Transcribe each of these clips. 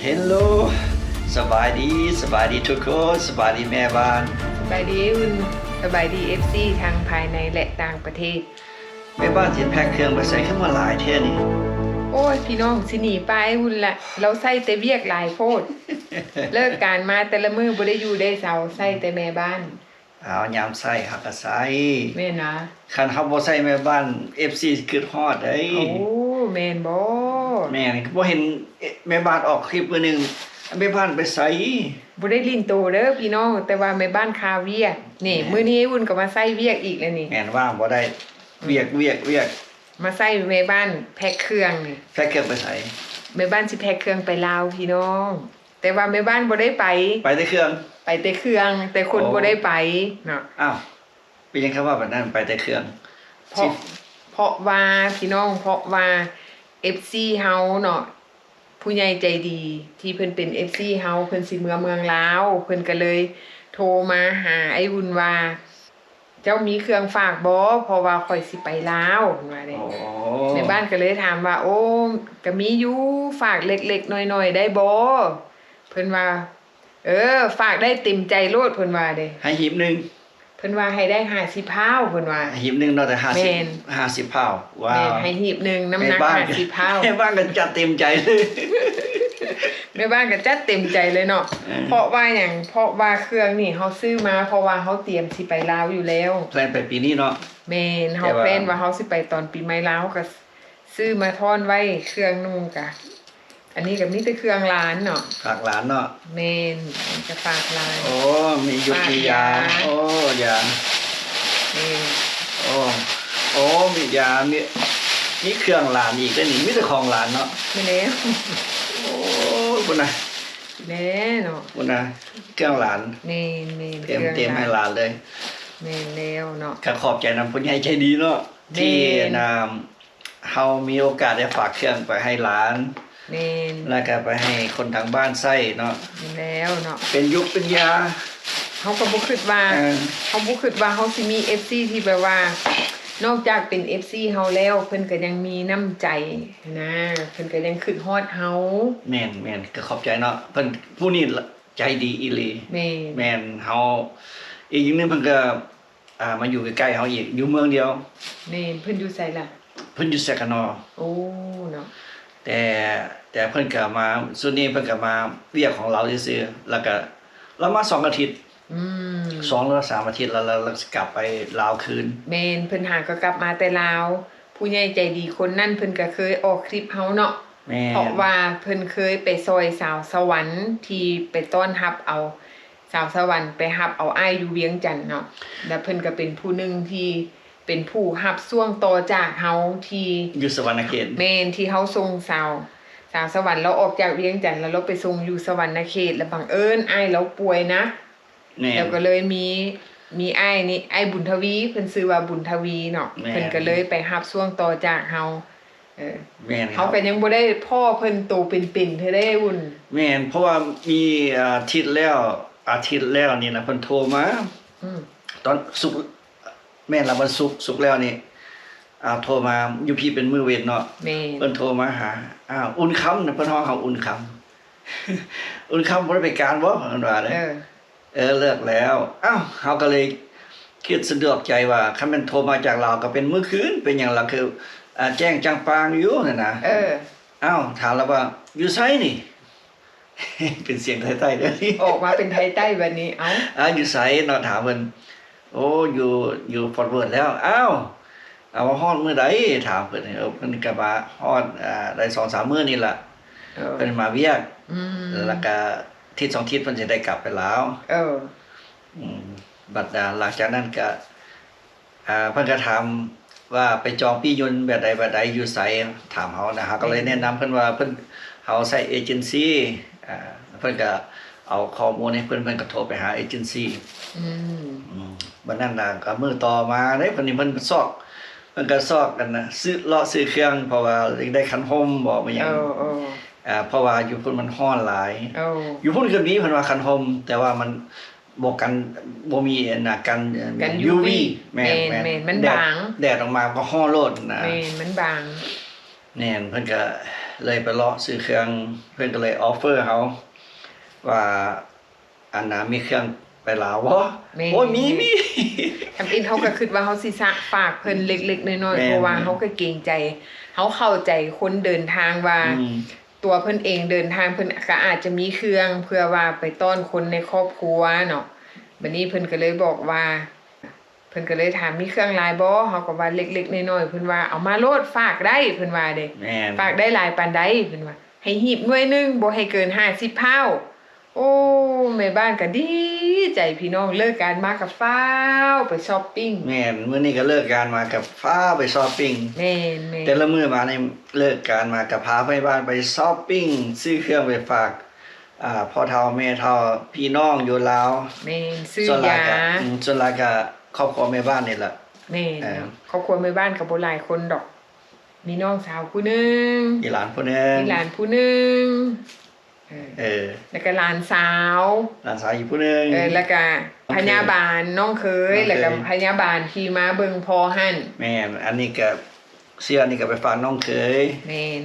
ເຮລໂລ ສະບາຍດີ ສະບາຍດີທຸກຄົນ ສະບາຍດີແມ່ບ້ານ ສະບາຍດີອຸ່ນ ສະບາຍດີເອັຟຊີທັງພາຍໃນ ແລະ ຕ່າງປະເທດ. ແມ່ບ້ານຊິແພັກເຄື່ອງໄປໃສ ຄືມາຫຼາຍແທ້ນີ້? ໂອ້ຍ ພີ່ນ້ອງ ຊິໜີໄປອຸ່ນລະ ລາວໃຊ້ແຕ່ວຽກຫຼາຍໂພດ ເລີກການມາແຕ່ລະມື້ບໍ່ໄດ້ຢູ່ໄດ້ເຊົາ ໃຊ້ແຕ່ແມ່ບ້ານ. ອ້າວ ຍາມໃຊ້ເຮົາກໍໃຊ້ ແມ່ນນະ ຄັນເຮົາບໍ່ໃຊ້ແມ່ບ້ານ ເອັຟຊີຊິຄິດຮອດເດ້. ໂອ້ ແມ່ນບໍ່? ແມ່ນ ບໍ່ເຫັນແມ່ບ້ານອອກຄລິບມື້ໜຶ່ງ ແມ່ບ້ານໄປໃສ? ບໍ່ໄດ້ຫຼິ້ນໂຕເດີພີ່ນ້ອງ ແຕ່ວ່າແມ່ບ້ານຄາວຽກ. ນີ້ ແມ່ນ ມື້ນີ້ອຸ່ນກໍມາໃຊ້ວຽກອີກແລ້ວນີ້. ແມ່ນ ວ່າງບໍ່ໄດ້ ອືມ ວຽກ ວຽກ ວຽກ ມາໃຊ້ແມ່ບ້ານແພັກເຄື່ອງນີ້. ແພັກເຄື່ອງໄປໃສ? ແມ່ບ້ານຊິແພັກເຄື່ອງໄປລາວພີ່ນ້ອງ. ແຕ່ວ່າແມ່ບ້ານບໍ່ໄດ້ໄປ ໄປແຕ່ເຄື່ອງ ໄປແຕ່ເຄື່ອງ ແຕ່ຄົນ ໂອ້ ບໍ່ໄດ້ໄປເນາະ. ອ້າວ ເປັນຫຍັງຄືເວົ້າແບບນັ້ນ ໄປແຕ່ເຄື່ອງ? ເພາະ ຊິ ເພາະວ່າພີ່ນ້ອງ ເພາະວ່າເອັຟຊີເຮົາເນາະ ຜູ້ໃຫຍ່ໃຈດີທີ່ເພິ່ນເປັນເອັຟຊີເຮົາ ເພິ່ນຊິເມືອເມືອງລາວ ເພິ່ນກໍເລີຍໂທມາຫາອ້າຍອຸ່ນວ່າ ເຈົ້າມີເຄື່ອງຝາກບໍ່? ເພາະວ່າຂ້ອຍຊິໄປລາວ ເພິ່ນວ່າເດ້. ໂອ້ ແມ່ບ້ານກໍເລີຍຖາມວ່າ ໂອ້ ກໍມີຢູ່ ຝາກເລັກໆນ້ອຍໆໄດ້ບໍ່? ເພິ່ນວ່າ ເອີ ຝາກໄດ້ເຕັມໃຈໂລດ ເພິ່ນວ່າເດ້. ໃຫ້ຮີບໜຶ່ງ ເພິ່ນວ່າໃຫ້ໄດ້ຫ້າສິບພາວ ເພິ່ນວ່າ ໃຫ້ຮີບໜຶ່ງເນາະ ແຕ່ຫ້າສິບ ແມ່ນ ຫ້າສິບພາວ. ວ້າວ ແມ່ນ ໃຫ້ຮີບໜຶ່ງ ນ້ຳໜັກຫ້າສິບພາວ. ແມ່ບ້ານກໍຈັດເຕັມໃຈເລີຍ ແມ່ບ້ານກໍຈັດເຕັມໃຈເລີຍເນາະ. ເອີ ເພາະວ່າຫຍັງ? ເພາະວ່າເຄື່ອງນີ້ເຮົາຊື້ມາ ເພາະວ່າເຮົາຕຽມຊິໄປລາວຢູ່ແລ້ວ ແພລນໄປປີນີ້ເນາະ. ແມ່ນ ເຮົາແພລນວ່າເຮົາຊິໄປຕອນປີໃໝ່ລາວ ເຮົາກໍຊື້ມາທ້ອນໄວ້ເຄື່ອງໜຶ່ງກະ ອັນນີ້ກໍມີແຕ່ເຄື່ອງຫຼານເນາະ ຝາກຫຼານເນາະ. ແມ່ນ ອັນນີ້ກໍຝາກຫຼານ. ໂອ້ ມີຢູກມີຢາ ໂອ້ ຢາ ແມ່ນ. ໂອ້ ໂອ້ ມີຢາ ມີ ມີເຄື່ອງຫຼານອີກເດ້ນີ້ ມີແຕ່ຂອງຫຼານເນາະ. ແມ່ນແລ້ວ ໂອ້ ພຸ້ນນະ ແນ່ເນາະ ພຸ້ນນະ ເຄື່ອງຫຼານ. ແມ່ນໆ ເຕັມ ເຕັມໃຫ້ຫຼານເລີຍ. ແມ່ນແລ້ວເນາະ ກໍຂອບໃຈນຳຜູ້ໃຫຍ່ໃຈດີເນາະ ທີ່ ແມ່ນ ນຳ ເຮົາມີໂອກາດໄດ້ຝາກເຄື່ອງໄປໃຫ້ຫຼານ ແມ່ນ ແລ້ວກໍໄປໃຫ້ຄົນທາງບ້ານໃຊ້ເນາະ. ແມ່ນແລ້ວເນາະ ເປັນຢູກເປັນຢາ ເຮົາກໍບໍ່ຄິດວ່າ ເອີ ເຮົາບໍ່ຄິດວ່າເຮົາຊິມີເອັຟຊີທີ່ແບບວ່າ ນອກຈາກເປັນເອັຟຊີເຮົາແລ້ວ ເພິ່ນກໍຍັງມີນ້ຳໃຈນະ ເພິ່ນກໍຍັງຄິດຮອດເຮົາ. ແມ່ນໆ ກໍຂອບໃຈເນາະ ເພິ່ນຜູ້ນີ້ໃຈດີອີ່ຫຼີ. ແມ່ນ ແມ່ນ ເຮົາ ອີກຢ່າງໜຶ່ງເພິ່ນກໍ ອ່າ ມາຢູ່ໃກ້ໆເຮົາອີກ ຢູ່ເມືອງດຽວ. ແມ່ນ ເພິ່ນຢູ່ໃສລະ? ເພິ່ນຢູ່ແຊກະນໍ. ໂອ້ ເນາະ ແຕ່ ແຕ່ເພິ່ນກໍມາ ຊຸດນີ້ເພິ່ນກໍມາວຽກຂອງລາວຊື່ໆ ແລ້ວກໍລາວມາສອງອາທິດ. ອືມ ສອງ ຫຼື ສາມອາທິດ ແລ້ວ ແລ້ວ ແລ້ວຊິກັບໄປລາວຄືນ. ແມ່ນ ເພິ່ນຫາກໍກັບມາແຕ່ລາວ. ຜູ້ໃຫຍ່ໃຈດີຄົນນັ້ນເພິ່ນກໍເຄີຍອອກຄລິບເຮົາເນາະ. ແມ່ນ ເພາະວ່າເພິ່ນເຄີຍໄປຊ່ອຍສາວສະຫວັນ ທີ່ໄປຕ້ອນຮັບເອົາ ສາວສະຫວັນໄປຮັບເອົາອ້າຍຢູ່ວຽງຈັນເນາະ ແລ້ວເພິ່ນກໍເປັນຜູ້ໜຶ່ງທີ່ເປັນຜູ້ຮັບຊ່ວງຕໍ່ຈາກເຮົາທີ່ຢູ່ສະຫວັນນະເຂດ. ແມ່ນ ທີ່ເຮົາສົ່ງສາວ ສາວສະຫວັນລາວອອກຈາກວຽງຈັນ ແລ້ວລາວໄປສົ່ງຢູ່ສະຫວັນນະເຂດ ແລ້ວບັງເອີນອ້າຍລາວປ່ວຍໜັກ. ແມ່ນ ແລ້ວກໍເລີຍມີ ມີອ້າຍນີ້ ອ້າຍບຸນທະວີ ເພິ່ນຊື່ວ່າບຸນທະວີເນາະ. ແມ່ນ ເພິ່ນກໍເລີຍໄປຮັບຊ່ວງຕໍ່ຈາກເຮົາ. ເອີ ແມ່ນ ເຮົາກໍຍັງບໍ່ໄດ້ພໍ້ເພິ່ນໂຕເປັນໆເທື່ອເດ້ອຸ່ນ. ແມ່ນ ເພາະວ່າມີອາທິດແລ້ວ ອາທິດແລ້ວນີ້ນະ ເພິ່ນໂທມາ ອືມ ຕອນສຸກ ແມ່ນລະ ວັນສຸກ ສຸກແລ້ວນີ້ ອ່າ ໂທມາ ຢູ່ພີ້ເປັນມື້ເວັນເນາະ. ແມ່ນ ເພິ່ນໂທມາຫາ ອ້າວ ອຸ່ນຄຳນະ ເພິ່ນຮ້ອງຫາອຸ່ນຄຳ ອຸ່ນຄຳບໍ່ໄດ້ໄປການບໍ່? ເພິ່ນວ່າເດ້. ເອີ ເອີ ເລີກແລ້ວ. ອ້າວ ເຮົາກໍເລີຍຄິດສະດວກໃຈວ່າ ຄັນແມ່ນໂທມາຈາກລາວກໍເປັນມື້ຄືນ ເປັນຫຍັງລະ ຄື ອ່າ ແຈ້ງຈ່າງປ່າງຢູ່ຫັ້ນນະ. ເອີ ອ້າວ ຖາມລາວວ່າ ຢູ່ໃສນີ້? ເປັນສຽງໄທໃຕ້ເດີ ອອກມາເປັນໄທໃຕ້ບັດນີ້. ເອົ້າ ອ່າ ຢູ່ໃສເນາະ? ຖາມເພິ່ນ. ໂອ້ ຢູ່ ຢູ່ຟອດເວີດແລ້ວ. ອ້າວ ເອົາ ມາຮອດມື້ໃດ? ຖາມເພິ່ນ. ເອີ ເພິ່ນກໍມາຮອດ ອ່າ ໄດ້ສອງສາມມື້ນີ້ລະ. ເອີ ເພິ່ນມາວຽກ ອືມ ແລ້ວກໍທິດສອງທິດເພິ່ນຊິໄດ້ກັບໄປລາວ. ເອີ ອືມ ບັດ ອ່າ ຫຼັງຈາກນັ້ນກໍ ອ່າ ເພິ່ນກໍຖາມວ່າໄປຈອງປີ້ຍົນແບບໃດ ແບບໃດ ຢູ່ໃສ ຖາມເຮົານະ. ເຮົາກໍເລີຍແນະນຳເພິ່ນວ່າເພິ່ນ ເຮົາໃຊ້ເອເຈັນຊີ ອ່າ ເພິ່ນກໍເອົາຂໍ້ມູນໃຫ້ເພິ່ນ ເພິ່ນກໍໂທໄປຫາເອເຈັນຊີ. ອືມ ອືມ ບັດນັ້ນນະ ກໍມື້ຕໍ່ມາເດ້ ເພິ່ນນີ້ເພິ່ນຊອກ ເພິ່ນກໍຊອກກັນນະ ຊື້ ເລາະຊື້ເຄື່ອງ ເພາະວ່າຢາກໄດ້ຄັນຮົ່ມບໍ ແມ່ນຫຍັງ. ເອີ ເອີ ອ່າ ເພາະວ່າຢູ່ພຸ້ນມັນຮ້ອນຫຼາຍ. ເອີ ຢູ່ພຸ້ນກໍມີ ເພິ່ນວ່າຄັນຮົ່ມ ແຕ່ວ່າມັນບໍ່ກັນ ບໍ່ມີອັນນະ ກັນ ເອີ ກັນຢູວີ. ຢູວີ ແມ່ນ ແມ່ນ ແມ່ນ ມັນບາງ ແດດ ແດດອອກມາກໍຮ້ອນໂລດນະ. ແມ່ນ ມັນບາງ. ແມ່ນ ເພິ່ນກໍ ເລີຍໄປເລາະຊື້ເຄື່ອງ ເພິ່ນກໍເລີຍອອຟເຟີເຮົາວ່າ ອັນນ່າ ມີເຄື່ອງໄປລາວບໍ່? ແມ່ນ ໂອ້ຍ ມີ ແມ່ນ ມີ. ທຳອິດເຮົາກໍຄິດວ່າເຮົາຊິສະ ຝາກເພິ່ນເລັກໆນ້ອຍໆ ແມ່ນ ເພາະວ່າເຮົາກໍເກງໃຈ ເຮົາເຂົ້າໃຈຄົນເດີນທາງວ່າ ອືມ ຕົວເພິ່ນເອງເດີນທາງ ເພິ່ນກໍອາດຈະມີເຄື່ອງເພື່ອວ່າໄປຕ້ອນຄົນໃນຄອບຄົວເນາະ. ບັດນີ້ເພິ່ນກໍເລີຍບອກວ່າ ເພິ່ນກໍເລີຍຖາມ ມີເຄື່ອງຫຼາຍບໍ່? ເຮົາກໍວ່າເລັກໆນ້ອຍໆ ເພິ່ນວ່າ ເອົາມາໂລດ ຝາກໄດ້ ເພິ່ນວ່າເດ້ ແມ່ນ ຝາກໄດ້ຫຼາຍປານໃດ? ເພິ່ນວ່າ ໃຫ້ຮີບໜ່ວຍໜຶ່ງ ບໍ່ໃຫ້ເກີນຫ້າສິບພ້າວ. ໂອ້ ແມ່ບ້ານກໍດີໃຈພີ່ນ້ອງ ເລີກງານມາກໍຟ້າວໄປຊັອບປິງ. ແມ່ນ ມື້ນີ້ກໍເລີກງານມາກໍຟ້າວໄປຊັອບປິງ. ແມ່ນໆ ແຕ່ລະມື້ມານີ້ ເລີກງານມາກໍພາແມ່ບ້ານໄປຊັອບປິງ ຊື້ເຄື່ອງໄປຝາກ ອ່າ ພໍ່ເຖົ້າແມ່ເຖົ້າ ພີ່ນ້ອງຢູ່ລາວ. ແມ່ນ ຊື້ຢາ ສ່ວນຫຼາຍກໍ ອືມ ສ່ວນຫຼາຍກໍຄອບຄົວແມ່ບ້ານນີ້ແຫຼະ. ແມ່ນ ເອີ ເນາະ ຄອບຄົວແມ່ບ້ານກໍບໍ່ຫຼາຍຄົນດອກ ມີນ້ອງສາວຜູ້ໜຶ່ງ ມີຫຼານຜູ້ໜຶ່ງ ມີຫຼານຜູ້ໜຶ່ງ ເອີ ເອີ ແລ້ວກໍຫຼານສາວ ຫຼານສາວອີກຜູ້ໜຶ່ງ ເອີ ແລ້ວກໍພະຍາບານ ນ້ອງເຂີຍ ນ້ອງເຂີຍ ແລ້ວກໍພະຍາບານທີ່ມາເບິ່ງພໍ່ຫັ້ນ. ແມ່ນ ອັນນີ້ກໍ ເສື້ອນີ້ກໍໄປຝາກນ້ອງເຂີຍ. ແມ່ນ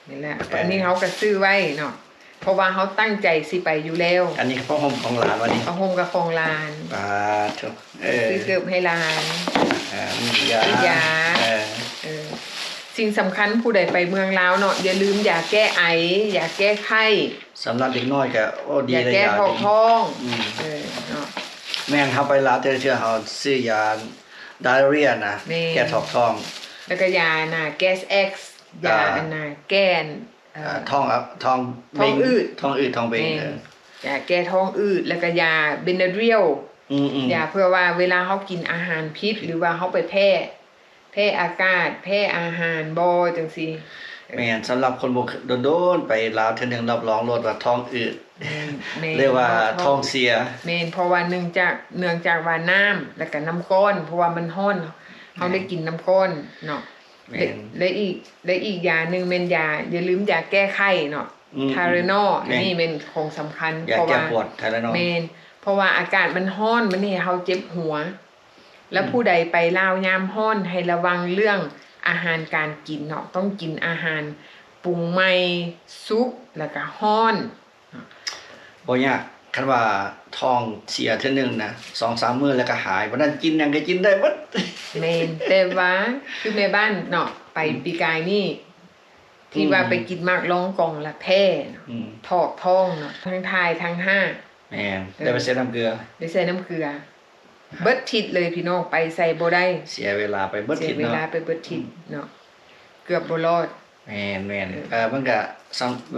ນີ້ແຫຼະ ແມ່ນ ອັນນີ້ເຮົາກໍຊື້ໄວ້ເນາະ ເພາະວ່າເຮົາຕັ້ງໃຈຊິໄປຢູ່ແລ້ວ. ອັນນີ້ຜ້າຫົ່ມຂອງຫຼານວະນີ້? ຜ້າຫົ່ມກໍຂອງຫຼານ. ປາດໂທ້ ເອີ ຊື້ເກີບໃຫ້ຫຼານ. ອ່າ ມີຢາ ຊື້ຢາ. ເອີ ເອີ ສິ່ງສຳຄັນຜູ້ໃດໄປເມືອງລາວເນາະ ຢ່າລືມຢາແກ້ໄອ ຢາແກ້ໄຂ້. ສຳລັບເດັກນ້ອຍກໍ ໂອ້ ດີເລີຍ ຢາແກ້ຖອກທ້ອງ. ອືມ ເອີ ເນາະ ແມ່ນ ເຮົາໄປລາວແຕ່ລະເທື່ອ ເຮົາຊື້ຢາ diarrhea ນະ ແມ່ນ ແກ້ຖອກທ້ອງ ແລ້ວກໍຢານະ gas X ຢາ ອ່າ ອັນນະ ແກ້ ເອີ ອ່າ ທ້ອງ ທ້ອງ ທ້ອງອືດ ທ້ອງອືດ ທ້ອງເບັງ. ແມ່ນ ເອີ ຢາແກ້ທ້ອງອືດ ແລ້ວກໍຢາ Benadryl. ອືມໆ ຢາເພື່ອວ່າເວລາເຮົາກິນອາຫານຜິດ ຫຼືວ່າເຮົາໄປແພ້ ແພ້ອາກາດ ແພ້ອາຫານບໍ່ ຈັ່ງຊີ້. ເອີ ແມ່ນ ສຳລັບຄົນບໍ່ ໂດນໆໄປລາວເທື່ອໜຶ່ງ ຮັບຮອງໂລດວ່າທ້ອງອືດ. ແມ່ນໆ ຫຼືວ່າ ເພາະ ທ້ອງເສຍ. ແມ່ນ ເພາະວ່າເນື່ອງຈາກ ເນື່ອງຈາກວ່ານ້ຳ ແລ້ວກໍນ້ຳກ້ອນ ເພາະວ່າມັນຮ້ອນ ເຮົາ ແມ່ນ ໄດ້ກິນນ້ຳກ້ອນເນາະ. ແມ່ນ ແລະ ແລະ ອີກ ແລະ ອີກຢາໜຶ່ງແມ່ນຢາ ຢ່າລືມຢາແກ້ໄຂ້ເນາະ. ອືມ Tylenol ແມ່ນ ອັນນີ້ແມ່ນຂອງສຳຄັນ ຢາ ເພາະວ່າ ແກ້ປວດ Tylenol. ແມ່ນ ເພາະວ່າອາກາດມັນຮ້ອນ ມັນເຮັດໃຫ້ເຮົາເຈັບຫົວ. ແລ້ວ ອືມ ຜູ້ໃດໄປລາວຍາມຮ້ອນ ໃຫ້ລະວັງເລື່ອງອາຫານການກິນເນາະ ຕ້ອງກິນອາຫານປຸງໃໝ່ ສຸກ ແລ້ວກໍຮ້ອນ. ບໍ່ຍາກ ຄັນວ່າທ້ອງເສຍເທື່ອໜຶ່ງນະ ສອງສາມມື້ແລ້ວກໍຫາຍ ບັດນັ້ນກິນຫຍັງກໍກິນໄດ້ໝົດ. ແມ່ນ ແຕ່ວ່າຄືແມ່ບ້ານເນາະ ໄປ ອືມ ປີກາຍນີ້ ທີ່ວ່າ ອືມ ໄປກິນໝາກລອງກອງລະແພ້ເນາະ ອືມ ຖອກທ້ອງເນາະ ທັງຖ່າຍທັງຮາກ. ແມ່ນ ເອີ ໄດ້ໄປໃສ່ນ້ຳເກືອ ໄດ້ໃສ່ນ້ຳເກືອ ເບິດທິດເລີຍພີ່ນ້ອງ ໄປໃສບໍ່ໄດ້ ເສຍເວລາໄປເບິດທິດເນາະ ເສຍເວລາໄປເບິດທິດເນາະ ອືມ ເກືອບບໍ່ລອດ. ແມ່ນໆ ເອີ ເອີ ມັນກະ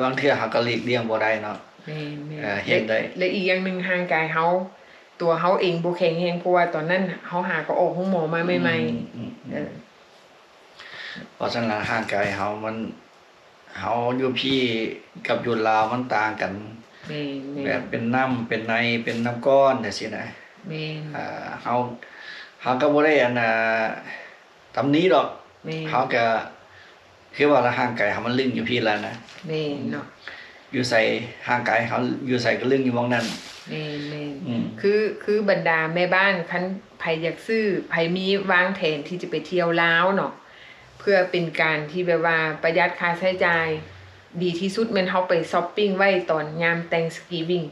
ບາງເທື່ອເຮົາກໍຫຼີກລ່ຽງບໍ່ໄດ້ເນາະ. ແມ່ນໆ ເອີ ເຮັດໄດ້ ແລະ ແລະ ອີກຢ່າງໜຶ່ງ ຮ່າງກາຍເຮົາ ຕົວເຮົາເອງບໍ່ແຂງແຮງ ເພາະວ່າຕອນນັ້ນເຮົາຫາກໍອອກໂຮງໝໍມາໃໝ່ໆ. ອືມໆ ເອີ ເພາະສະນັ້ນ ຮ່າງກາຍເຮົາມັນ ເຮົາຢູ່ພີ້ກັບຢູ່ລາວມັນຕ່າງກັນ. ແມ່ນໆ ແບບເປັນນ້ຳ ເປັນໃນ ເປັນນ້ຳກ້ອນຈັ່ງຊີ້ນະ. ແມ່ນ ເຮົາ ເຮົາກໍບໍ່ໄດ້ ອັນນ່າ ຕຳໜິດອກ. ແມ່ນ ເຮົາກະ ຄືວ່າລະ ຮ່າງກາຍເຮົາມັນລຶ້ງຢູ່ພີ້ລະນະ. ແມ່ນເນາະ ຢູ່ໃສ ຮ່າງກາຍເຮົາຢູ່ໃສກໍລຶ້ງຢູ່ໝ່ອງນັ້ນ. ແມ່ນໆ ອືມ ຄື ຄືບັນດາແມ່ບ້ານ ຄັນໃຜຢາກຊື້ ໃຜມີວາງແຜນທີ່ຈະໄປທ່ຽວລາວເນາະ ເພື່ອເປັນການທີ່ແບບວ່າປະຢັດຄ່າໃຊ້ຈ່າຍ ດີທີ່ສຸດແມ່ນເຮົາໄປຊັອບປິງໄວ້ຕອນຍາມ Thanksgiving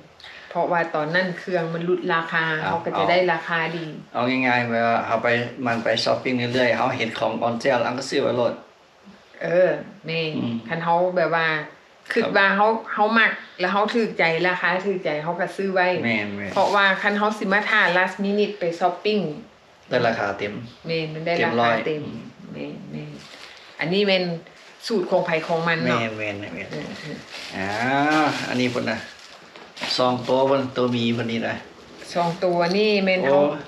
ເພາະວ່າຕອນນັ້ນເຄື່ອງມັນຫຼຸດລາຄາ ເຮົາກໍຈະໄດ້ລາຄາດີ. ເອົາງ່າຍໆ ແບບວ່າເຮົາໄປ ມັນໄປຊັອບປິງເລື້ອຍໆ ເຮົາເຫັນຂອງ on sale ເຮົາກໍຊື້ໄວ້ໂລດ. ເອີ ແມ່ນ ອືມ ຄັນເຮົາແບບວ່າ ຄິດວ່າເຮົາ ເຮົາມັກ ແລ້ວເຮົາຖືກໃຈ ລາຄາຖືກໃຈ ເຮົາກໍຊື້ໄວ້. ແມ່ນໆ ເພາະວ່າຄັນເຮົາຊິມາຖ້າ last minute ໄປຊັອບປິງ ໄດ້ລາຄາເຕັມ. ແມ່ນ ມັນໄດ້ລາຄາເຕັມ. ເຕັມຮ້ອຍ ອືມ ແມ່ນໆ ອັນນີ້ແມ່ນສູດຂອງໃຜຂອງມັນເນາະ. ແມ່ນໆໆ ເອີໆ ອ່າ ອັນນີ້ພຸ້ນນະ ສອງໂຕພຸ້ນ ໂຕໝີພຸ້ນນີ້ນະ ສອງໂຕນີ້ແມ່ນເຮົາ ໂອ້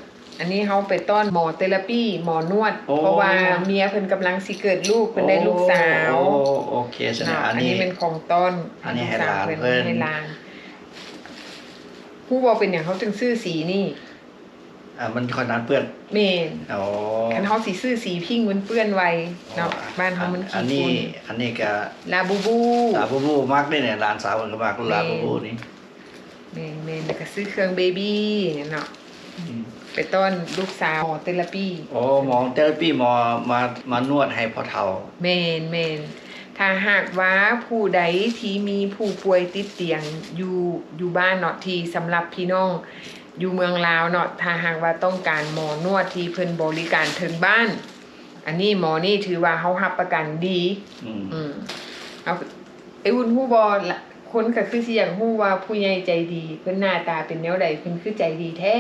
ອັນນີ້ເຮົາໄປຕ້ອນໝໍເທຣາປີ ໝໍນວດ ໂອ້ ເພາະວ່າເມຍເພິ່ນກຳລັງຊິເກີດລູກ ເພິ່ນໄດ້ລູກສາວ. ໂອ້ ໂອເຄ ຊັ້ນນະ ເນາະ ອັນນີ້ ອັນນີ້ແມ່ນຂອງຕ້ອນ ອັນນີ້ໃຫ້ຫຼານເພິ່ນ ໃຫ້ຫຼານ. ຮູ້ບໍ່ເປັນຫຍັງເຮົາຈຶ່ງຊື້ສີນີ້? ອ່າ ມັນຄ່ອຍໜານເປື້ອນ. ແມ່ນ ໂອ້ ຄັນເຮົາຊິຊື້ສີພິ້ງມັນເປື້ອນໄວເນາະ. ອໍ ບ້ານເຮົາມັນຂີ້ຝຸ່ນ. ອັນນີ້ ອັນນີ້ກະ ລາບູບູ ລາບູບູມັກເດ້ນີ້ ຫຼານສາວເພິ່ນກໍມັກ ແມ່ນ ລາບູບູນີ້. ແມ່ນໆ ແລ້ວກໍຊື້ເຄື່ອງເບບີເນາະ ອືມ ໄປຕ້ອນລູກສາວ ໝໍເທຣາປີ. ໂອ້ ໝໍເທຣາປີ ໝໍມາ ມານວດໃຫ້ພໍ່ເຖົ້າ. ແມ່ນໆ ຖ້າຫາກວ່າຜູ້ໃດທີ່ມີຜູ້ປ່ວຍຕິດຕຽງຢູ່ ຢູ່ບ້ານເນາະ ທີ່ສຳລັບພີ່ນ້ອງຢູ່ເມືອງລາວເນາະ ຖ້າຫາກວ່າຕ້ອງການໝໍນວດທີ່ເພິ່ນບໍລິການເຖິງບ້ານ ອັນນີ້ໝໍນີ້ຖືວ່າເຮົາຮັບປະກັນດີ. ອືມ ອືມ ເອົາ ໄອ້ອຸ່ນຮູ້ບໍ່ ລະ ຄົນກໍຄືຊິຢາກຮູ້ວ່າຜູ້ໃຫຍ່ໃຈດີເພິ່ນໜ້າຕາເປັນແນວໃດ ເພິ່ນຄືໃຈດີແທ້.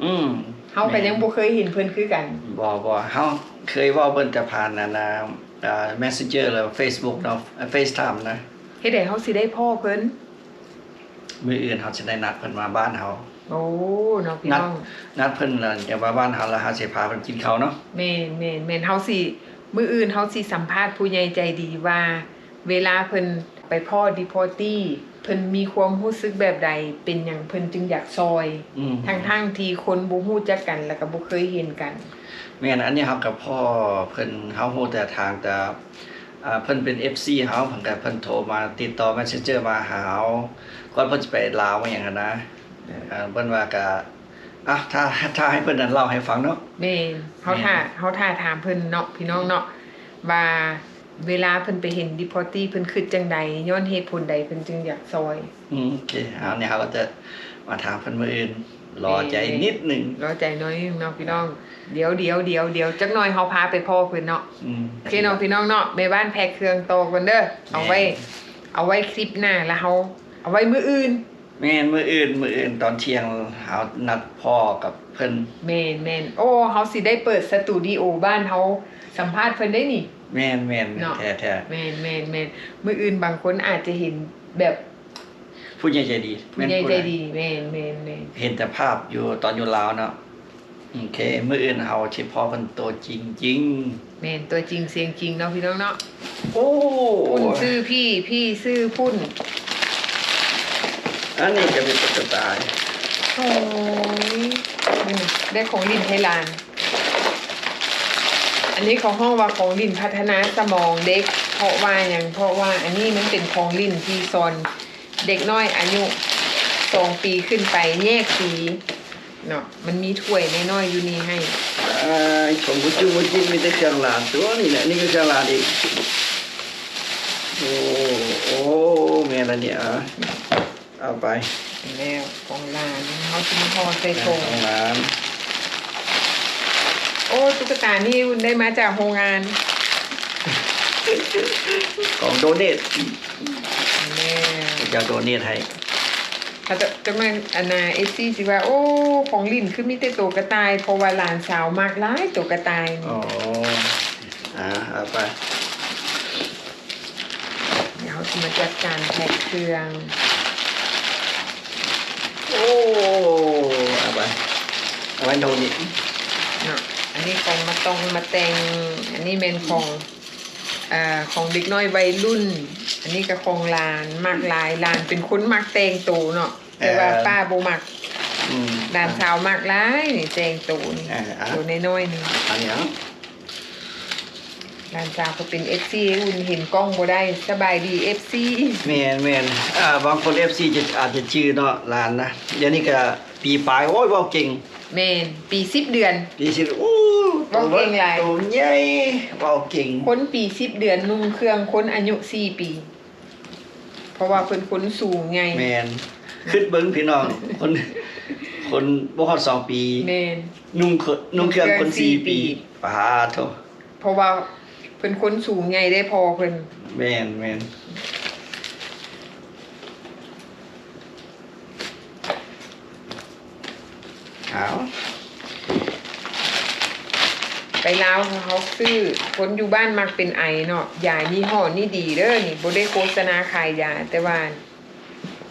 ອືມ ເຮົາກໍຍັງບໍ່ເຄີຍເຫັນເພິ່ນຄືກັນ. ບໍ່ ບໍ່ ເຮົາເຄີຍເວົ້າເພິ່ນແຕ່ຜ່ານອັນນ່າ ເອີ Messenger ຫຼື Facebook ເນາະ FaceTime ນະ. ເຮັດໃດເຮົາຊິໄດ້ພໍ້ເພິ່ນ? ມື້ອື່ນເຮົາຊິໄດ້ນັດເພິ່ນມາບ້ານເຮົາ. ໂອ້ ເນາະພີ່ນ້ອງ ນັດເພິ່ນແລ້ວຈະມາບ້ານເຮົາ ແລ້ວເຮົາຊິພາເພິ່ນກິນເຂົ້າເນາະ. ແມ່ນໆໆ ເຮົາຊິ ມື້ອື່ນເຮົາຊິສຳພາດຜູ້ໃຫຍ່ໃຈດີວ່າ ເວລາເພິ່ນໄປພໍ້ deportee ເພິ່ນມີຄວາມຮູ້ສຶກແບບໃດ ເປັນຫຍັງເພິ່ນຈຶ່ງຢາກຊ່ອຍ ອືມ ທັງໆທີ່ຄົນບໍ່ຮູ້ຈັກກັນ ແລ້ວກໍບໍ່ເຄີຍເຫັນກັນ. ແມ່ນ ອັນນີ້ເຮົາກໍພໍ້ເພິ່ນ ເຮົາຮູ້ແຕ່ທາງ ແຕ່ ອ່າ ເພິ່ນເປັນ FC ເຮົາ ເພິ່ນກໍ ເພິ່ນໂທມາຕິດຕໍ່ Messenger ມາຫາເຮົາ ກ່ອນເພິ່ນຈະໄປລາວຫຍັງຫັ້ນນະ. ເອີ ເພິ່ນວ່າກະ ອ່ະ ຖ້າ ຖ້າໃຫ້ເພິ່ນນັ້ນເລົ່າໃຫ້ຟັງເນາະ. ແມ່ນ ເຮົາ ແມ່ນ ຖ້າ ເຮົາຖ້າຖາມເພິ່ນເນາະ ພີ່ນ້ອງເນາະ ວ່າເວລາເພິ່ນໄປເຫັນ deportee ເພິ່ນຄິດຈັ່ງໃດ ຍ້ອນເຫດຜົນໃດເພິ່ນຈຶ່ງຢາກຊ່ອຍ. ອືມ ໂອເຄ ເອົາ ນີ້ເຮົາກໍຈະມາຖາມເພິ່ນມື້ອື່ນ ລໍໃຈນິດໜຶ່ງ ລໍໃຈໜ້ອຍໜຶ່ງເນາະພີ່ນ້ອງ. ດຽວ ດຽວ ດຽວ ດຽວ ຈັກໜ້ອຍເຮົາພາໄປພໍ້ເພິ່ນເນາະ. ອືມ ໂອເຄເນາະພີ່ນ້ອງເນາະ ແມ່ບ້ານແພັກເຄື່ອງຕໍ່ກ່ອນເດີ ເອົາໄວ້ ແມ່ນ ເອົາໄວ້ຄລິບໜ້າ ແລ້ວເຮົາເອົາໄວ້ມື້ອື່ນ. ແມ່ນ ມື້ອື່ນ ມື້ອື່ນຕອນທ່ຽງເຮົານັດພໍ້ກັບເພິ່ນ. ແມ່ນໆ ໂອ້ ເຮົາຊິໄດ້ເປີດສະຕູດິໂອບ້ານເຮົາສຳພາດເພິ່ນໄດ້ນີ້. ແມ່ນໆ ເນາະ ແທ້ໆ ແມ່ນໆໆ ມື້ອື່ນບາງຄົນອາດຈະເຫັນແບບ ຜູ້ໃຫຍ່ໃຈດີ ຜູ້ໃຫຍ່ໃຈດີ ແມ່ນ ເຫັນແຕ່ພາບຢູ່ຕອນຢູ່ລາວເນາະ. ໂອເຄ ມື້ອື່ນເຮົາຊິພໍ້ເພິ່ນຕົວຈິງໆ. ແມ່ນ ຕົວຈິງສຽງຈິງເນາະພີ່ນ້ອງເນາະ. ໂອ້ ພຸ້ນຊື່ພີ່ ພີ່ຊື່ພຸ້ນ. ອັນນີ້ກໍເປັນຕຸກກະຕາ. ໂອ້ຍ ນີ້ນະ ໄດ້ຂອງຫຼິ້ນໃຫ້ຫຼານ. ອັນນີ້ເຂົາຮ້ອງວ່າຂອງຫຼິ້ນພັດທະນາສະໝອງເດັກ ເພາະວ່າຫຍັງ? ເພາະວ່າອັນນີ້ມັນເປັນຂອງຫຼິ້ນທີ່ສອນ ເດັກນ້ອຍອາຍຸສອງປີຂຶ້ນໄປແຍກສີເນາະ ມັນມີຖ້ວຍນ້ອຍໆຢູ່ນີ້ໃຫ້. ອ້າຍ ຂອງບຸດຈຸງບຸດຈິກ ມີແຕ່ເຄື່ອງຫຼານຕົວນີ້ແຫຼະ. ນີ້ກໍເຄື່ອງຫຼານອີກ. ໂອ້ ໂອ້ ແມ່ນລະນີ້ ອາ ເອົາໄປ. ແລ້ວຂອງຫຼານ ເຮົາຊິມາຫໍ່ໃສ່ຖົງ. ຂອງຫຼານ. ໂອ້ ຕຸກກະຕານີ້ໄດ້ມາຈາກໂຮງງານ ຂອງໂດເນດ. ແມ່ນ ເຂົາເຈົ້າໂດເນດໃຫ້. ເຂົາເຈົ້າ ຈັກແມ່ນອັນນ່າ ເອັຟຊີ ຊິວ່າ ໂອ້ ຂອງຫຼິ້ນຄືມີແຕ່ໂຕກະຕ່າຍ ເພາະວ່າຫຼານສາວມັກຫຼາຍໂຕກະຕ່າຍ. ອໍ ອາ ເອົາໄປ. ດຽວເຮົາຊິມາຈັດການແພັກເຄື່ອງ. ໂອ້ ເອົາໄປ ເອົາໄວ້ໂຕນີ້ເນາະ. ອັນນີ້ຂອງມາຕ່ອງມາແຕ່ງ ອັນນີ້ແມ່ນຂອງ ອ່າ ຂອງເດັກນ້ອຍໄວລຸ້ນ. ອັນນີ້ກໍຂອງຫຼານ ມັກຫຼາຍ ຫຼານເປັນຄົນມັກແຕ່ງໂຕເນາະ. ແຕ່ວ່າ ເອີ ປ້າບໍ່ມັກ. ອືມ ຫຼານສາວມັກຫຼາຍນີ້ ແຕ່ງໂຕນີ້. ເອີ ໂຕນ້ອຍໆນີ້ ອັນນີ້ເອົາ. ຫຼານສາວກໍເປັນເອັຟຊີ ອຸ່ນເຫັນກ້ອງບໍ່ໄດ້. ສະບາຍດີ ເອັຟຊີ. ແມ່ນໆ ອ່າ ບາງຄົນ ເອັຟຊີ ຈະ ອາດຈະຈື່ເນາະ ຫຼານນະ. ດຽວນີ້ກໍປີປາຍ ໂອ້ຍ ເວົ້າເກັ່ງ. ແມ່ນ ປີສິບເດືອນ. ປີສິບ ໂອ້ ເວົ້າເກັ່ງຫຼາຍ ໂຕໃຫຍ່ ເວົ້າເກັ່ງ. ຄົນປີສິບເດືອນນຸ່ງເຄື່ອງຄົນອາຍຸສີ່ປີ. ເພາະວ່າເພິ່ນຄົນສູງໃຫຍ່. ແມ່ນ ຄິດເບິ່ງພີ່ນ້ອງ ຄົນ ຄົນບໍ່ຮອດສອງປີ. ແມ່ນ ນຸ່ງເຄີ- ນຸ່ງເຄື່ອງຄົນສີ່ປີ. ປາໂທ. ເພາະວ່າເພິ່ນຄົນສູງໃຫຍ່ເດ້ ພໍ່ເພິ່ນ. ແມ່ນໆ. ເອົາ ໄປລາວເຮົາຊື້ ຄົນຢູ່ບ້ານມັກເປັນໄອເນາະ. ຢາຍີ່ຫໍ້ນີ້ດີເດີ ນີ້ບໍ່ໄດ້ໂຄສະນາຂາຍຢາ ແຕ່ວ່າ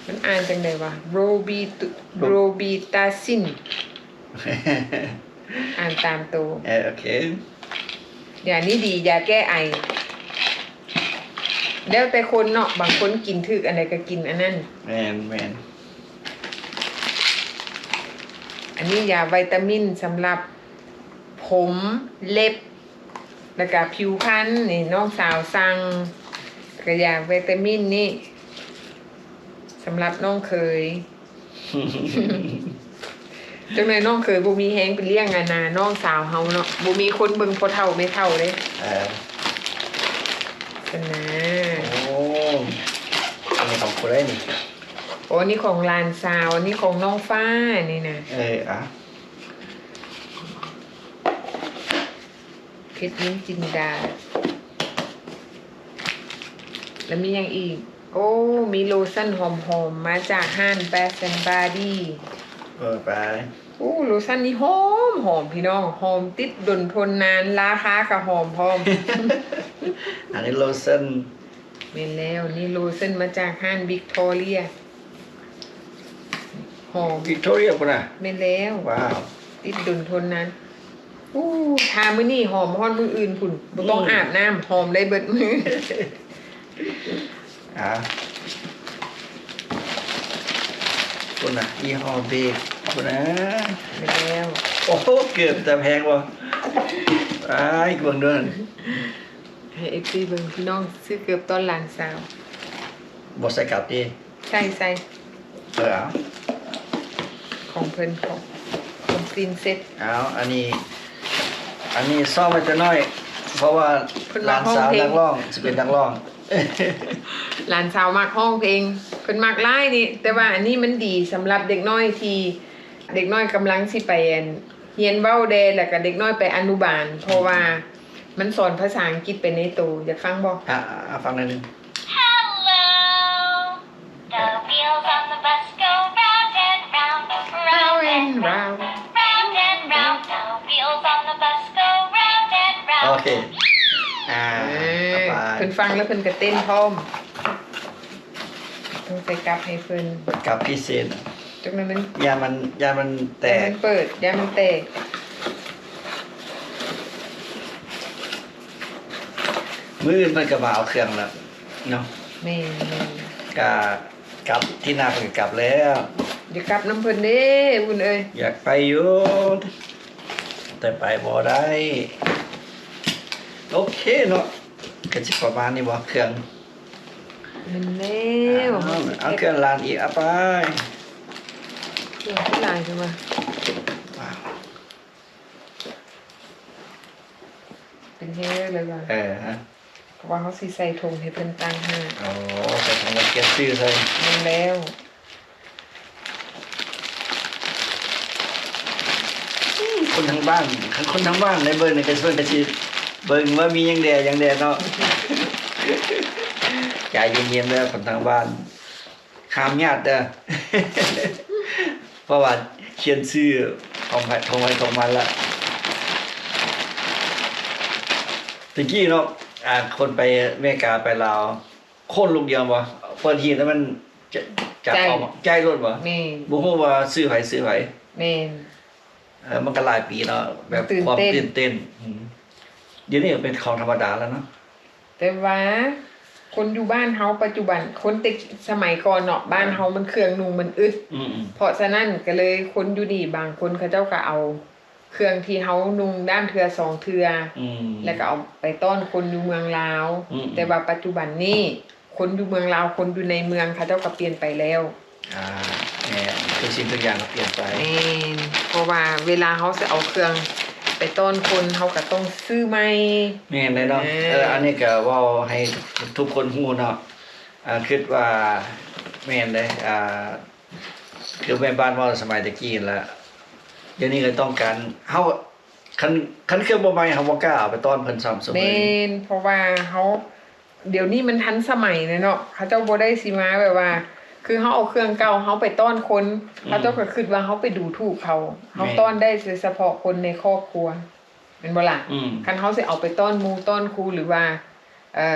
ມັນອ່ານຈັ່ງໃດວະ? ໂຣບີ ໂຣບີຕາຊິນ ອ່ານຕາມໂຕ. ເອີ ໂອເຄ. ຢານີ້ດີ ຢາແກ້ໄອ. ແລ້ວແຕ່ຄົນເນາະ ບາງຄົນກິນຖືກອັນໃດກໍກິນອັນນັ້ນ. ແມ່ນໆ. ອັນນີ້ຢາໄວຕາມິນສຳລັບຜົມ ເລັບ ແລ້ວກະຜິວພັນ ນີ້ນ້ອງສາວສັ່ງ. ແລ້ວກະຢາໄວຕາມິນນີ້ສຳລັບນ້ອງເຂີຍ. ຈັກໜ້ອຍນ້ອງເຂີຍບໍ່ມີແຮງໄປລ້ຽງອັນນ່າ ນ້ອງສາວເຮົາເນາະ ບໍ່ມີຄົນເບິ່ງພໍ່ເຖົ້າແມ່ເຖົ້າເດ້. ເອີ ຊັ້ນນະ. ບໍ່ໄດ້ນີ້. ໂອ້ ນີ້ຂອງຫຼານສາວ ນີ້ຂອງນ້ອງຟ້ານີ້ນະ. ເອີ ອ່ະ ເພັດນິນຈິນດາ ແລ້ວມີຫຍັງອີກ? ໂອ້ ມີໂລຊັນຫອມໆ ມາຈາກຮ້ານ Bath and Body. ເອີ ໄປ. ໂອ້ ໂລຊັນນີ້ຫອມໆ ພີ່ນ້ອງ ຫອມຕິດດົນທົນນານ ລາຄາກໍຫອມພ້ອມ. ອັນນີ້ໂລຊັນ. ແມ່ນແລ້ວ ນີ້ໂລຊັນມາຈາກຮ້ານ Victoria ຫອມ Victoria ພຸ້ນນະ. ແມ່ນແລ້ວ ວ້າວ ຕິດດົນທົນນານ. ໂອ້ ທາມື້ນີ້ຫອມຮອດມື້ອື່ນພຸ້ນ ບໍ່ຕ້ອງອືມ ອາບນ້ຳ ຫອມໄດ້ເບິດມື້. ອ່າ ພຸ້ນນະ ຍີ່ຫໍ້ເບກພຸ້ນນະ. ແມ່ນແລ້ວ. ໂອ້ໂຫ ເກີບແຕ່ແພງບໍ່? ອ້າຍ ເບິ່ງເດີ ໃຫ້ເອັຟຊີເບິ່ງ ພີ່ນ້ອງ ຊື້ເກີບຕ້ອນຫຼານສາວ. ບໍ່ໃສ່ກັບຕິ? ໃສ່ ໃສ່. ເອີ ເອົາ ຂອງເພິ່ນ ຂອງ ຂອງ Princess. ເອົາ ອັນນີ້ ອັນນີ້ຊ້ອມໄວ້ຈັກໜ້ອຍ ເພາະວ່າ ເພິ່ນມັກຮ້ອງເພງ ຫຼານສາວນັກຮ້ອງ ຊິເປັນນັກຮ້ອງ. ຫຼານສາວມັກຮ້ອງເພງ ເພິ່ນມັກຫຼາຍນີ້. ແຕ່ວ່າອັນນີ້ມັນດີສຳລັບເດັກນ້ອຍທີ່ ເດັກນ້ອຍກຳລັງຊິໄປ ອັນ ຮຽນເວົ້າແດ່ ແລ້ວກະເດັກນ້ອຍໄປອະນຸບານ ເພາະວ່າມັນສອນພາສາອັງກິດໄປໃນໂຕ. ຢາກຟັງບໍ່? ອ່າ ອ່າ ຟັງໜ້ອຍໜຶ່ງ. Hello, the wheels on the bus go round and round, round and round, round and round. The wheels on the bus go round and round. ໂອເຄ ອ່າ ເອີ ເອົາໄປ ເພິ່ນຟັງແລ້ວເພິ່ນກະເຕັ້ນພ້ອມ. ຕ້ອງໃສ່ກັບໃຫ້ເພິ່ນ ກັບພິເສດ ຈັກໜ້ອຍມັນ ຢ້ານມັນ ຢ້ານມັນແຕກ ຢ້ານມັນເປີດ ຢ້ານມັນແຕກ. ມື້ອື່ນເພິ່ນກະມາເອົາເຄື່ອງແລ້ວເນາະ. ແມ່ນ ແມ່ນ ກະກັບ ທີໜ້າເພິ່ນກະກັບແລ້ວ. ຢາກກັບນຳເພິ່ນເດ້ ບຸນເອີຍ. ຢາກໄປຢູ່ ແຕ່ໄປບໍ່ໄດ້. ໂອເຄເນາະ ກະຊິປະມານນີ້ບໍ່ ເຄື່ອງ. ແມ່ນແລ້ວ ເອົາ ເອົາເຄື່ອງລ້າງອີກ ເອົາໄປ. ເຄື່ອງຫຼາຍຈັ່ງວ່າ ວ້າວ ເປັນແຮງເລີຍວ່າ. ເອີ ເພາະວ່າເຮົາຊິໃສ່ຖົງໃຫ້ເພິ່ນຕ່າງຫາກ. ອໍ ໃສ່ຖົງແລ້ວກຽດຊື່ໃສ່. ແມ່ນແລ້ວ. ຄົນທາງບ້ານ ຄັນຄົນທາງບ້ານໄດ້ເບິ່ງນີ້ ກະເພິ່ນກະຊິເບິ່ງວ່າມີຫຍັງແດ່ຫຍັງແດ່ເນາະ. ໃຈເຢັນໆເດີຄົນທາງບ້ານ ຫ້າມຍາດເດີ ເພາະວ່າຂຽນຊື່ຂອງໃຜ ຂອງໃຜຂອງມັນລະ. ແຕ່ກີ້ເນາະ ອ່າ ຄົນໄປອາເມລິກາ ໄປລາວ ໂຄດລູກດຽວບໍ່ ເປີດຮີດແລ້ວມັນຈະ ຈະ ໃຈ ອອກ ໃຈໂລດບໍ່? ແມ່ນ ບໍ່ຮູ້ວ່າຊື່ໃຜຊື່ໃຜ. ແມ່ນ ເອີ ມັນກະຫຼາຍປີເນາະ ແບບ ຕື່ນເຕັ້ນ ຄວາມຕື່ນເຕັ້ນ. ອືມ ດຽວນີ້ກະເປັນຂອງທຳມະດາແລ້ວເນາະ. ແຕ່ວ່າຄົນຢູ່ບ້ານເຮົາປັດຈຸບັນ ຄົນແຕ່ສະໄໝກ່ອນເນາະ ບ້ານເຮົາມັນເຄື່ອງນຸ່ງມັນອຶດ. ອືມໆ ເພາະສະນັ້ນກະເລີຍຄົນຢູ່ນີ້ບາງຄົນເຂົາເຈົ້າກະເອົາ ເຄື່ອງທີ່ເຮົານຸ່ງດ້ານເທື່ອສອງເທື່ອ ອືມ ແລ້ວກະເອົາໄປຕ້ອນຄົນຢູ່ເມືອງລາວ. ອືມໆ ແຕ່ວ່າປັດຈຸບັນນີ້ ຄົນຢູ່ເມືອງລາວ ຄົນຢູ່ໃນເມືອງ ເຂົາເຈົ້າກະປ່ຽນໄປແລ້ວ. ອ່າ ແມ່ນ ທຸກສິ່ງທຸກຢ່າງກະປ່ຽນໄປ. ແມ່ນ ເພາະວ່າເວລາເຮົາຊິເອົາເຄື່ອງໄປຕ້ອນຄົນ ເຮົາກະຕ້ອງຊື້ໃໝ່. ແມ່ນແຫຼະເນາະ. ເອີ ເອີ ອັນນີ້ກະເວົ້າໃຫ້ທຸກຄົນຮູ້ເນາະ. ອ່າ ຄິດວ່າແມ່ນເດ້ ອ່າ ຄືແມ່ບ້ານເວົ້າສະໄໝແຕ່ກີ້ຫັ້ນລະ ດຽວນີ້ກະຕ້ອງການ ເຮົາ ຄັນ ຄັນເຄື່ອງບໍ່ໃໝ່ ເຮົາບໍ່ກ້າເອົາໄປຕ້ອນເພິ່ນຊ້ຳ. ແມ່ນ ເພາະວ່າເຮົາ ດຽວນີ້ມັນທັນສະໄໝແລ້ວເນາະ ເຂົາເຈົ້າບໍ່ໄດ້ຊິມາແບບວ່າ ຄືເຮົາເອົາເຄື່ອງເກົ່າເຮົາໄປຕ້ອນຄົນ ອືມ ເຂົາເຈົ້າກະຄຶດວ່າເຮົາໄປດູຖູກເຂົາ. ເຮົາ ແມ່ນ ຕ້ອນໄດ້ແຕ່ສະເພາະຄົນໃນຄອບຄົວ ແມ່ນບໍ່ລະ? ອືມ ຄັນເຮົາຊິເອົາໄປຕ້ອນໝູ່ຕ້ອນຄູ່ ຫຼືວ່າ ເອີ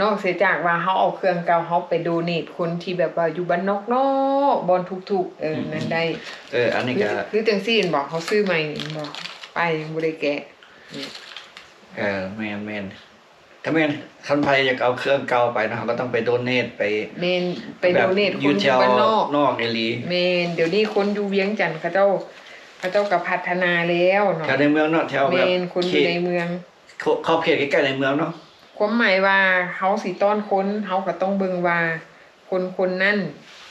ນອກເສຍຈາກວ່າເຮົາເອົາເຄື່ອງເກົ່າເຮົາໄປໂດເນດຄົນທີ່ແບບວ່າຢູ່ບ້ານນອກໆ ບ່ອນທຸກໆ ເອີ ອືມ ນັ້ນໄດ້. ເອີ ອັນນີ້ກະ ຄື ຄືຈັ່ງຊີ້ແມ່ນບໍ່ ເຮົາຊື້ໃໝ່ແມ່ນບໍ່ ປ້າຍຍັງບໍ່ໄດ້ແກະ. ເອີ ແມ່ນໆ ກະແມ່ນ ຄັນໃຜຢາກເອົາເຄື່ອງເກົ່າໄປເນາະ ເຮົາກະຕ້ອງໄປໂດເນດໄປ. ແມ່ນ ໄປໂດເນດຄົນຢູ່ບ້ານນອກ ນອກອີ່ຫຼີ. ແມ່ນ ດຽວນີ້ຄົນຢູ່ວຽງຈັນເຂົາເຈົ້າ ເຂົາເຈົ້າກະພັດທະນາແລ້ວເນາະ ແຖວໃນເມືອງເນາະ ແຖວແບບ ແມ່ນ ຄົນຢູ່ໃນເມືອງ ຂອບເຂດໃກ້ໆໃນເມືອງເນາະ. ຄວາມໝາຍວ່າເຮົາຊິຕ້ອນຄົນ ເຮົາກະຕ້ອງເບິ່ງວ່າຄົນຄົນນັ້ນ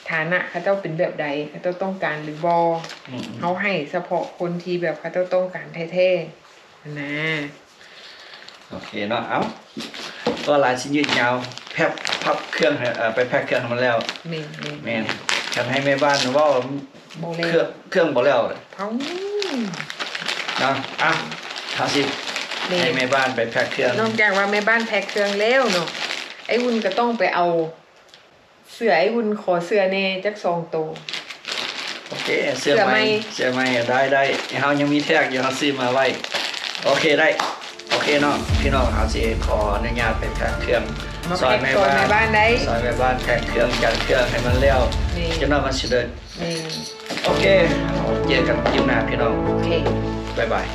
ຖານະເຂົາເຈົ້າເປັນແບບໃດ ເຂົາເຈົ້າຕ້ອງການຫຼືບໍ່. ອືມໆ ເຮົາໃຫ້ສະເພາະຄົນທີ່ແບບເຂົາເຈົ້າຕ້ອງການແທ້ໆຫັ້ນນາ. ໂອເຄເນາະ ເອົ້າ ກໍຫຼາຍຊິຍືດຍາວ ແພັບ ພັບເຄື່ອງໃຫ້ ເອີ ໄປແພັກເຄື່ອງໃຫ້ມັນແລ້ວ. ແມ່ນໆ ແມ່ນ ຄັນໃຫ້ແມ່ບ້ານເວົ້າ ບໍ່ແລ້ວ ເຄື່ອງ ເຄື່ອງບໍ່ແລ້ວ ເອົ້າ ເນາະ. ອ່ະ ເຮົາຊິ ແມ່ນ ໃຫ້ແມ່ບ້ານໄປແພັກເຄື່ອງ. ນອກຈາກວ່າແມ່ບ້ານແພັກເຄື່ອງແລ້ວເນາະ ອ້າຍອຸ່ນກໍຕ້ອງໄປເອົາ ເສື້ອ ອ້າຍອຸ່ນຂໍເສື້ອແດ່ຈັກສອງໂຕ. ໂອເຄ ເສື້ອໃໝ່ ເສື້ອໃໝ່ ເສື້ອໃໝ່ ໄດ້ ໄດ້ ເຮົາຍັງມີແທັກຢູ່ ເຮົາຊື້ມາໄວ້. ໂອເຄ ໄດ້ ໂອເຄເນາະ ພີ່ນ້ອງ ເຮົາຊິຂໍອະນຸຍາດໄປແພັກເຄື່ອງ ມາແພັກຊ່ອຍແມ່ບ້ານ ຊ່ອຍແມ່ບ້ານໄດ້ ຊ່ອຍແມ່ບ້ານແພັກເຄື່ອງ ຈັດເຄື່ອງໃຫ້ມັນແລ້ວ. ແມ່ນ ຈັກໜ່ອຍມັນຊິເດີດ. ແມ່ນ ໂອເຄ ເຮົາເຈີກັນຄລິບໜ້າ ພີ່ນ້ອງ. ໂອເຄ ບາຍບາຍ.